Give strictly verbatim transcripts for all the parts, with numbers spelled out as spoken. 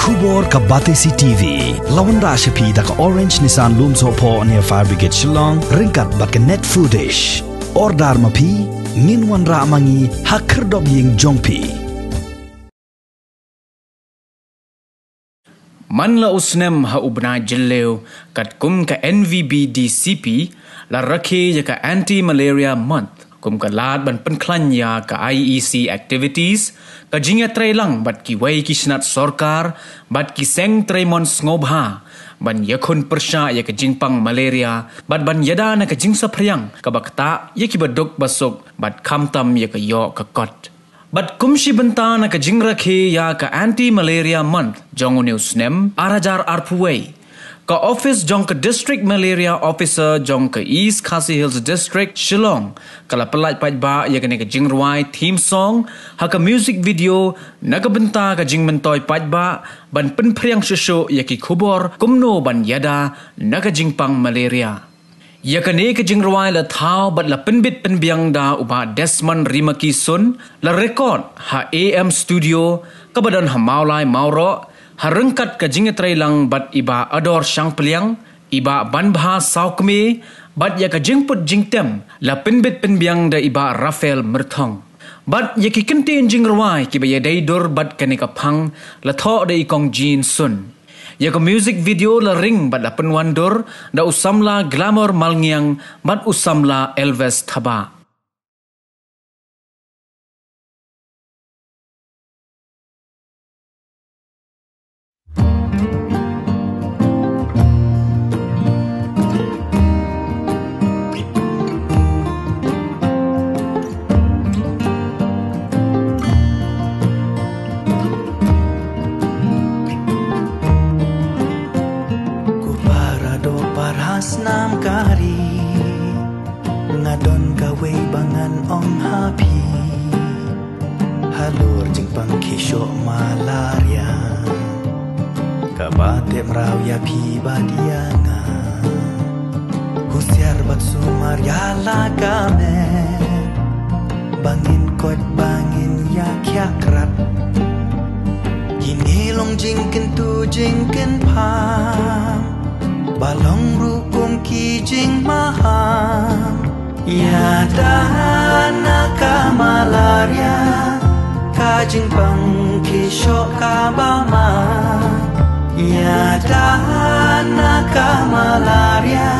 Khubor ka Batesi T V la wanrah sha phi da ka Orange Nissan Lumsohphoh near Fire Brigade Shillong ryngkat bad ka Net Foodish. Order ma phi, ngin wanrah ma ngi ha khyrdop ïing jong phi. Man la u snem ha u bnai Jylliew, katkum ka N V B D C P, la rakhe ïa ka Anti Malaria Month kum ka lad ban pynkhlaiñ ïa ka I E C activities, ka jingïatreilang bad kiwei ki shnat sorkar bad ki seng treimon sngewbha ban ïakhun pyrshah ïa ka jingpang malaria bad ban ïada na ka jingsaphriang kaba ktah ïa kiba duk ba suk bad khamtam ïa ka ïoh ka kot. Bad kum shi bynta na ka jingrakhe ïa ka Anti Malaria Month jong une u snem ar hajar arphew wei, ka office jong ka District Malaria Officer jong ka East Khasi Hills District, Shillong, ka la pyllait paidbah ïa kane ka jingrwai theme song ha ka music video na ka bynta ka jingmyntoi paidbah ban pynphriang shuh shuh ïa ki khubor kumno ban ïada na ka jingpang malaria. Ïa kane ka jingrwai la thaw bad la pynbit pynbiang da u Bah Desmond Rimaki Sun, la record ha A M Studio kaba don ha Mawlai Mawroh, ha ryngkat ka jingïatreilang bad i Bah Ador Shangpliang, i Bah Banbha Sawkmie, bad ïa ka jingput jingtem la pynbit pynbiang da i Bah Raphael Myrthong. Bad ïa ki kyntien jingrwai kiba ïadei dur bad kane ka phang la thoh da i Kong Jean Sun. Ïa ka music video la ring bad la pynwandur da u samla Glamour Malngiang bad u samla Elvis Thabah. Ko para doh para snam ka ri, nga don kawei ba ngan ong ha phi. Halor jingpang khie shoh malaria, kaba teh mraw ïa phi bad ïa nga. Husiar bad sumar ïa la ka met, ba ngin koit ba ngin ïa khiah krat. Kine long jingkyntu jingkynpham, ba long ruh kum ki jingmaham. Ïada na ka malaria, ka jingpang khie shoh kaba ma. Ïada na ka malaria,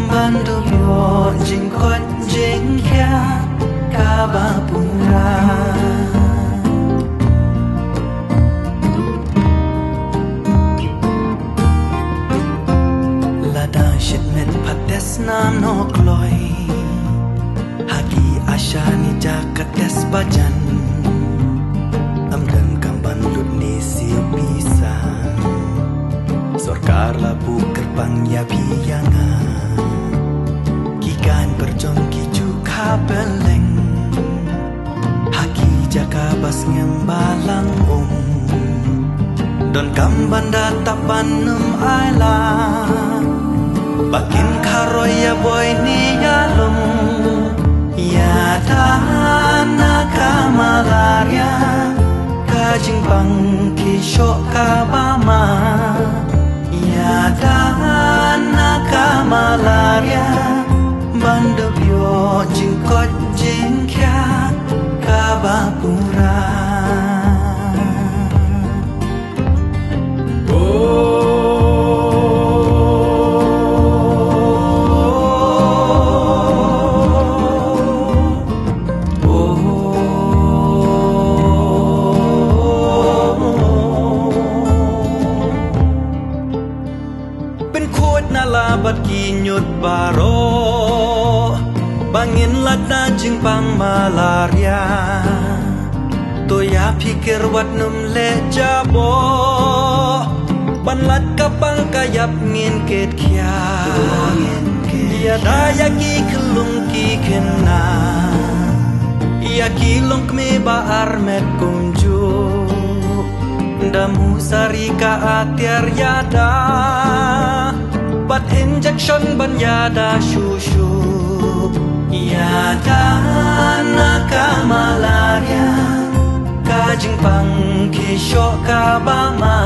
ban dup ïoh jingkoit jingkhiah kaba pura. Lada shit met pat test na no kloi, ha ki ASHA ne jaka test ba jan. Ym don kam ban lut ne siew pisa. Sorkar la buh kyrpang ïa phi ïa nga. Ki kan pyrshang ki ju kha peleng. Ha ki jaka ba sngem ba lang um, don kam ban da tap ban ym ailad. Ba kin kharoi ïa boi ne ïa lum. Ïada na ka malaria, ka jingpang khie shoh kaba ma. Ïada na ka malaria, ban dup ïoh jingkoit jingkhiah kaba pura. Pynkhuid na la bad ki ñiut baroh, ba ngin lait na jingpang malaria. To ïa phikir wat nym leh jaboh, ban lait ka pang ka ïap ngin kit khia. Ïada ïa ki khyllung ki khynnah, ïa ki longkmie ba armet kumjuh. Da mosari ka atiar ïada, bad injection ban ïada shuh shuh. Ïada na ka malaria, ka jingpang khie shoh kaba ma.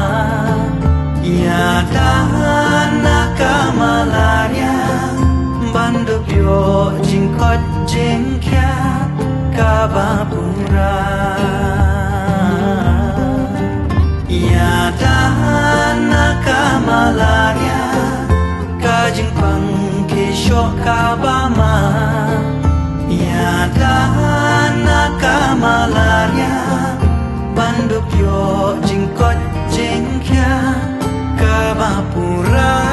Ïoh jingkoit jingkhiah kaba pura. Ïada na ka malaria, ka jingpang ki shoh kaba ma. Ïada na ka malaria, ban dup ïoh jingkoit jingkhiah kaba pura.